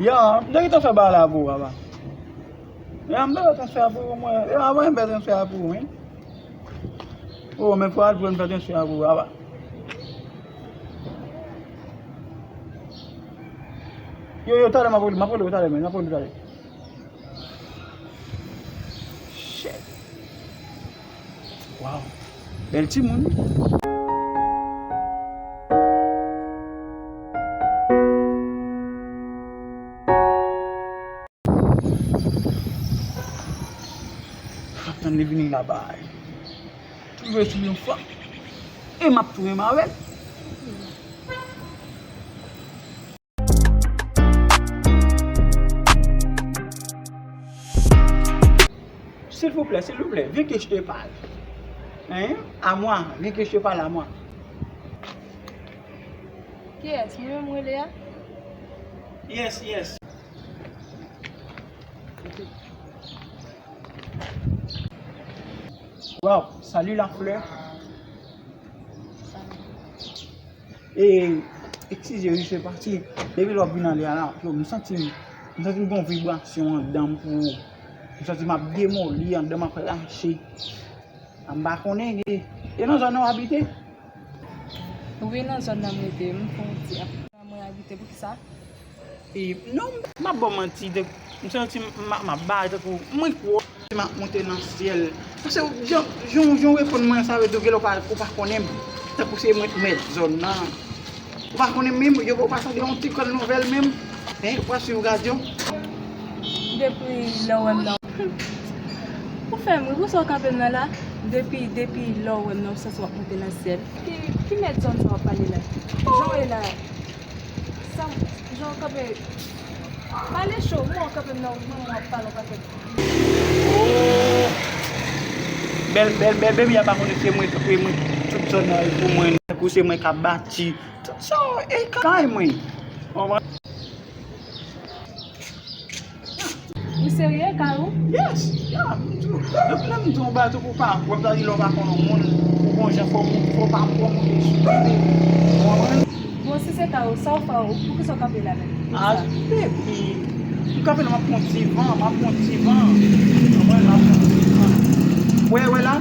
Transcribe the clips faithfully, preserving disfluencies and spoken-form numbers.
Ya, m te gentan fè bagay la pou ou, papa. Ya, m te fè transfè a pou ou, mwen. Ya, mwen m fè transfè a pou ou, wi. O, men fò al pou m fè transfè a pou ou, papa. Yo, yo, talè m ap rele, m ap rele w talè, men, m ap rele w talè. Shit. Wow. Bèl timoun. Ap tann li vini laba. Touve sou yon fanm. E m ap tou renmen avè l. Silvouplè, silvouplè, vin ke je te pale. Hein? À moi, vin ke je te pale à moi. Kiyès? Mwen menm rele a? Yes, yes. Wow, salut la fleur. E, eskize, wi, se pati. Depi lè w ap vin ale a la, yo, m santi, m santi m gen yon vibrasyon anndan m pou ou. M santi m ap demoli, anndan m ap rache. M pa konnen, e, e nan zòn nan w abite? Wi, nan zòn nan m rete. M fè yon ti ap. Mwen abite, poukisa? E, non, m ap ba w manti, m santi m ap, m ap bay tankou mwen kwè m ap monte nan syèl. Paske jan, jan, jan w reponn mwen, sa vle di w genlè w pa, ou pa konnen m. Tankou se mwen k mèt zòn nan. Ou pa konnen m menm, yo pa tande yon ti kòn nouvèl menm. Hein, ou pa swiv radyo. Depi lè w wè m nan. Ou fè m ri, poukisa w kanpe m nan la? Depi, depi lè w wè m nan, ou santi w ap monte nan syèl. Ki, ki mèt zòn sa w ap pale la? Jan w ye la. Sa, jan w kanpe. Pale cho, mwen w kanpe m nan, mwen w ap pale yon pakèt. Oh. Bèl, bèl, bèl, baby a pa konnen se mwen k mwen, tout zòn nan pou mwen. Tankou se mwen k ap bati. Tout sa, e kay mwen. Konprann? Ou serye, kay ou? Yes, yeah, m di w. Depi lè m di w yon bagay, tankou w pa, w ap di lè w pa konn yon moun, ou gon jan fò w, fò w pa, fò w monte sou li. Ou konprann? Bon, si se kay ou, sa w fè, ou, poukisa w kanpe la menm? Ah, baby, m kanpe la, m ap pran ti van, m ap pran ti van. Ou konprann? M ap pran ti van. Wè, wè la,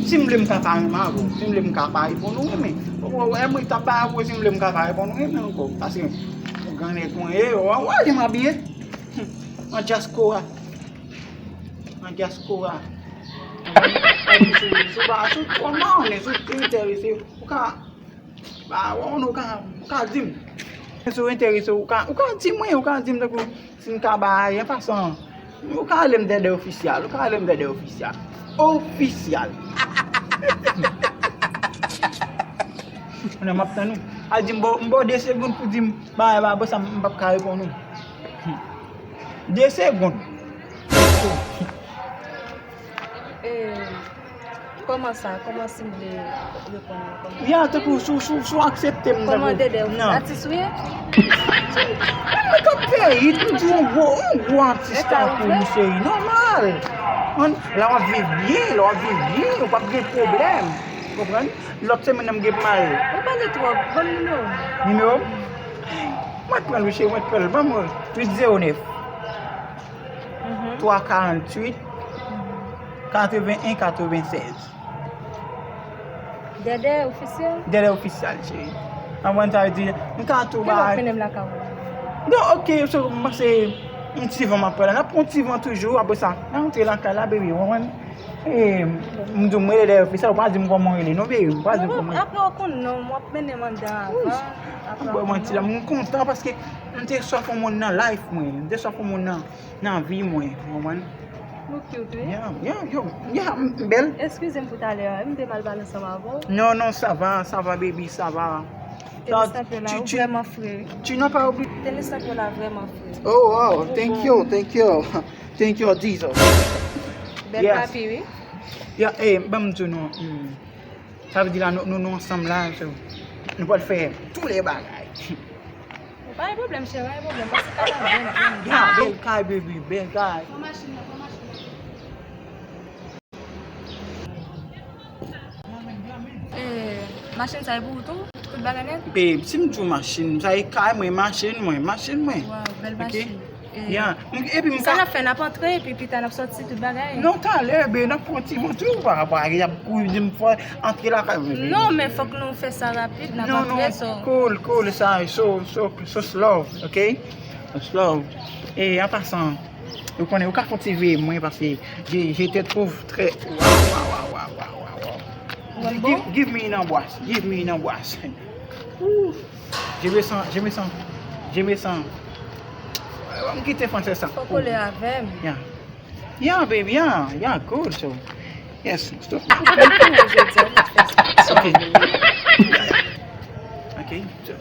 si m vle m ka pa renmen avè w, si m vle m ka pa reponn ou, men, wè, wè, mwen t ap bay avè w, si m vle m ka pa reponn ou, men ankò, paske ou gran nèg mwen ye, wè, wè, jan m abiye. An dyaspora. An dyaspora. Sou, sou, sou, sou, sou Twitter, se, ou ka, ba, ou ka, ou ka di m. Si w enterese, ou ka, ou ka di mwen, ou ka di m, tankou, si m ka bay, an pasan, ou ka rele m Dèdè Ofisyal, ou ka rele m Dèdè Ofisyal. Ofisyal. Kounye a m ap tann ou. Al di m, ba w, m ba w de segonn pou di m, ba, ba, ba, sa, m p ap ka reponn ou. De segonn. Eh, kòman sa? Kòman si m vle reponn ou? Kòman? Ya, tankou si w, si w, si w aksepte m, tankou. Kòman Dèdè? Atis ou ye? Mwen konn peyi, m di yon gwo, yon gwo atis tankou ou, cheri, nòmal. Konprann? La w ap viv byen, la w ap viv byen, ou p ap gen pwoblèm. Konprann? Lòt semèn nan m gen pou m al. Ou pale twòp, ban m nimewo w. Nimewo m? Mwen pran l, wi, cheri, mwen pran l. Ban mwen, uit zewo nèf, twa karanntuit, katreven en katrevensèz. Dèdè Ofisyèl? Dèdè Ofisyèl, cheri. An mwen ta di, m ka tou bay. Kilè w ap mennen m lakay ou la? Non, ok, so, m panse yon ti van m ap pran la. N ap pran yon ti van toujou, apre sa, n a rantre lakay la, baby, ou konprann? E, m di w, m rele Dèdè Ofisyèl, ou pa di m kòman w rele, non, baby, ou pa di m kòman. Apre w konn non m, w ap mennen m anndan avan. Wi. Apre w konn non. M kontan paske m te swaf yon moun nan life mwen, m te swaf yon moun nan, nan vi mwen, ou konprann? Ou cute, wi. Yeah, yeah, yo, yeah, m bèl. Eskize m pou talè a, m te mal pale ansanm avè w. Non, non, ça va, ça va, baby, ça va. Tenis tanpyo la, ou vrèman fre, wi. Tu n'as pas oublié. Tenis tanpyo la vrèman fre. Oh, wow, thank you, thank you. Thank you, Jesus. Bèl papi, wi. Ya, eh, ban m di w non. Sa vle di la, nou, nou, nou ansanm la, so, nou pral fè tou lè bagay. Pa gen pwoblèm, cheri, pa gen pwoblèm. Pase kay la bèl, bèl. Ya, bèl kay, baby, bèl kay. Pran machin nan, pran machin nan. Eh, machin sa e pou ou tou? Tout bagay nèt? Babe, si m di w machin, sa e kay mwen, machin mwen, machin mwen. Waw, bèl machin. Ya, m- epi m Sa ka n ap fè, n ap antre epi pita n ap sòti tout bagay. Non, talè, be, n ap pran ti vantou pa rapò a y ap kouri di m fò antre lakay mwen. Non, men fòk nou fè sa rapid, n ap Non, non, antre so. Cool, cool, sa, so, so, so slow, ok? So slow. E an pasan, ou konnen, ou ka fè ti veye mwen paske je, je te trouve très. Waw, waw, waw, waw, waw, waw, waw. Ou wè m Give, bon? give me an anbwas, give me an anbwas. Ouh. Je me sens, je me sens, je me sens. M kite fransè sa. Fò kole avè m. Yeah. Yeah, baby, yeah, yeah, good, so. Yes, stop. Ou konn ki moun jodi an, m ap fè sa. Ok. Ok, so.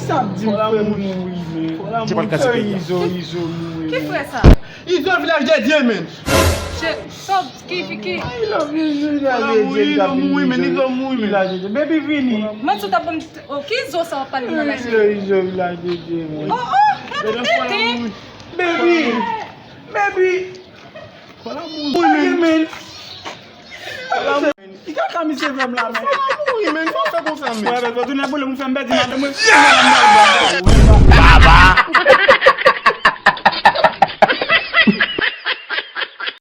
Sa ap di m fè mouri, men. Je parle cassé. Izo, Izo mouri. Ki frè sa? Izo, vilaj de Dye, men. Je, so, ki, ki, ki? I love you, vilaj de Dye. Izo mouri, men, Izo mouri, men. Vilaj de Dye. Baby, vini. Mwen sou ta ban m, oh, ki zo sa w ap pale nan la Izo, Izo, vilaj de Dye, man. Oh, oh, tete. Baby, baby. Mouri, men. I ka kamise vèm la, men. Mouri, men, fò fè konsa, men. Wè, men, fò tounen boule, m fè m pèdi madanm mwen. Baba!